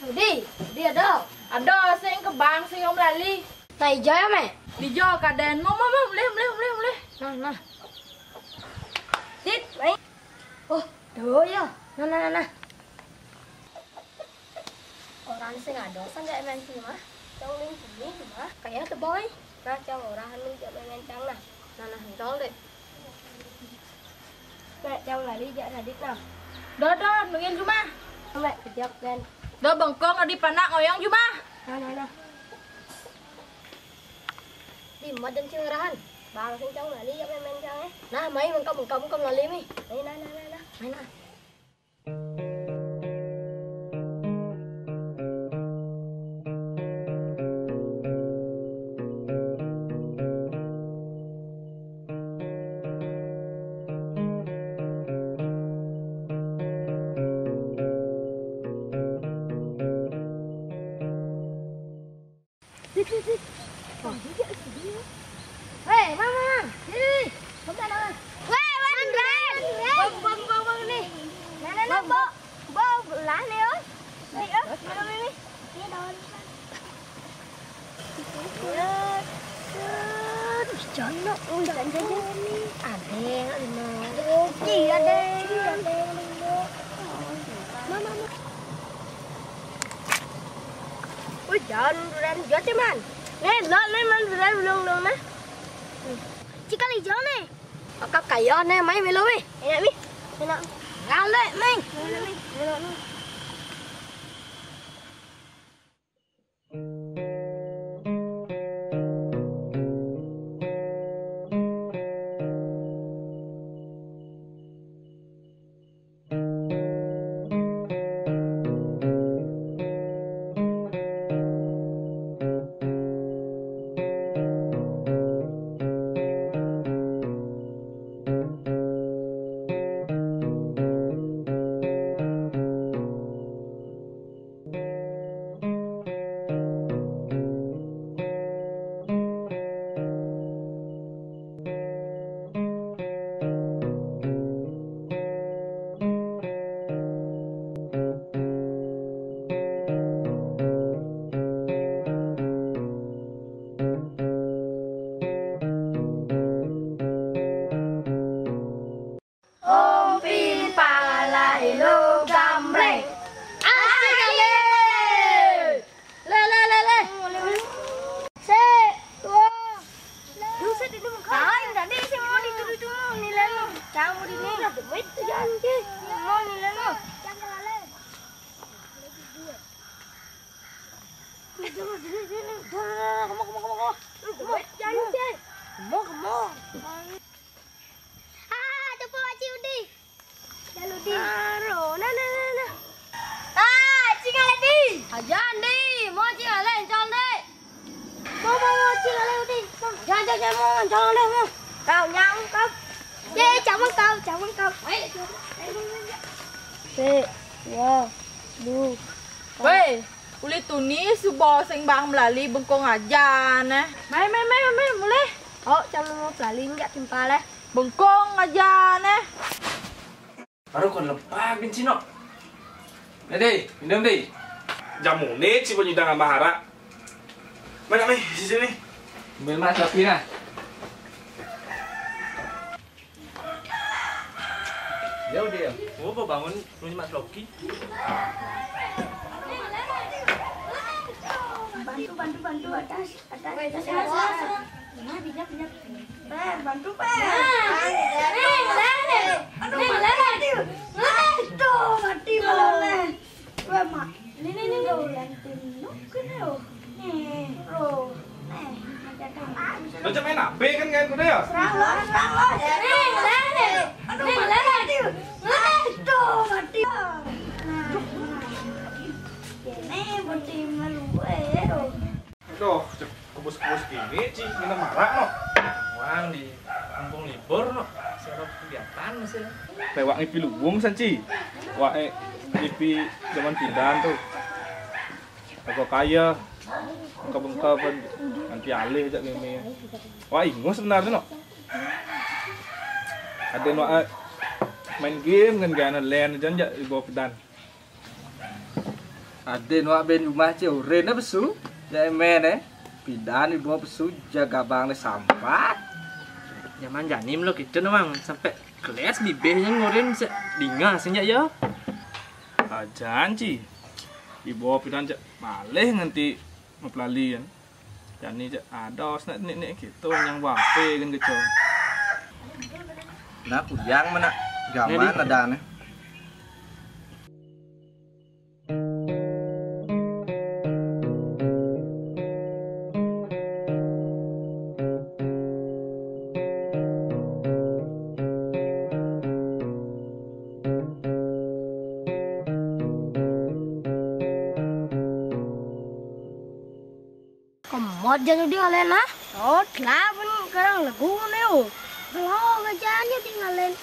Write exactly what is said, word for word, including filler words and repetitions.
Di, di ada. Ada sing kebang sing yang melali. Nah, ijo ya, Mek? Di jo kaden. Mau, mau, mau, mulih, mulih, mulih, mulih. Nah, nah. Dit, mai. Oh, do ya. Nah, nah, nah, nah. Orang sing ada sang gak main sini mah. Cong ling sini mah. Kayak the boy. Nah, cong orang anu jak main cang nah. Nah, nah, cong deh. Mek, cong lali jak Radit nah. Dah, dah, nungguin rumah. Mek, kejap kan. Dah bengkong adi panak ngoyong jumah. Nah, nah, nah. Di mah dan cing rahan. Bang sing cong lali jak main cang eh. Nah, mai mengkam mengkam mengkam lali mi. Mai nah nah nah nah. Mai nah. Weh, Mang, Mang, Mang. Sini. Kamu tak ada, Mang? Weh, Mang, Mang. Bang, bang, bang, bang, nih. Nah, nah, nah, bang. Bang, bang, lah, nih, oh. Nih, oh, minum ini. Ini daun. Ya, set. Ih, jangan, oh, jangan, jangan. Ada yang lima. Oke, ada yang lima. Mama, mama. Wih, jangan durian jatuh, man. Nih, lo nih, man, durian belum, belum, nah. Cikal hijau nih. Akak kaya nih, main melo, weh. Enak, mi. Enak. Galak, main. Enak, mi. Enak, mi. Ompin pala elo gambreng. Asik kali. Le, le, le, le. Sik, dua. Duh, sik, ini muka. Lain tadi sing mau dituduh-tuduh nilai lo. Kamu di mana? Demit, jangan, Ki. Mau nilai lo. Jangan kelalen. Kemo, kemo, kemo, kemo. Demit, jangan, Ki. Kemo, kemo. Ah, ada Pak Haji Udi. Jaludi. Aro, nah, nah, nah, nah. Ah, cing ale di. Ajan di, mau cing ale, encol di. Mau, mau, mau, cing ale Udi. Mau. Jangan, jangan, jangan, mau, encol di, mau. Kau nyang, kau. Ye, camang kau, camang kau. Ayo. Sik, dua, lu. Weh, uli tuni suba sing bang melali bengkong aja neh. Mai, mai, mai, mai, mulai. Oh, calon mau pelali enggak timpal eh. Bengkong aja neh. Baru kon lepas benci no. Nih, Di, minum, Di. Jamu nih, si penyidang sama hara. Mana nih, sisi nih? Ambil mas kopi nah. Ya udah ya. Oh, mau bangun, lu nyimak Loki. Bantu, bantu, bantu, atas, atas, atas, atas. Nah, pinjam, pinjam. Per, bantu, Per. Nah, Neng, Neng. Aduh, Neng, mati. Neng. Aduh, mati malah, Neng. Weh, Mak. Ini, ini, ini. Lo, lantin. Lo, kena lo. Nih, lo. Nih, ada tangan. Lo cuma main H P kan, kan, udah ya? Serang lo, serang lo. Neng, Neng. Aduh, Neng, mati. Neng. Aduh, mati. Nah, nah. Ini, mati malu, eh, lo. Aduh, cek kebus-kebus gini, Ci, minum marak, no. Wang di mumpung libur, no. Serap kegiatan masih. Lewat ngipi luwung, san, Ci. Wak, eh, ngipi zaman pindahan tuh. Aku kaya, bengkep-bengkep kan, nanti alih aja gini. Wah, ingus sebenarnya, no. Ada no, eh, main game kan, gak ada len aja, jak, ibu pedan. Ade nuak ben jumah ce urin ne pesu. Ya emen ne. Pidan ibo pesu jaga bang ne sampat. Zaman jani melo kito ne mang sampe keles bibeh nyen ngurin se dinga senjak yo. Ajan ci. Ibo pidan cak maleh nganti mepelali kan. Jani cak ados nak nek-nek kito nyang wape kan keco. Nah, kuyang mana gaman ada ne. Kemot jan udi ngalen ah. Oh, telah pun karang legu ne. Kelo gajan udi ngalen.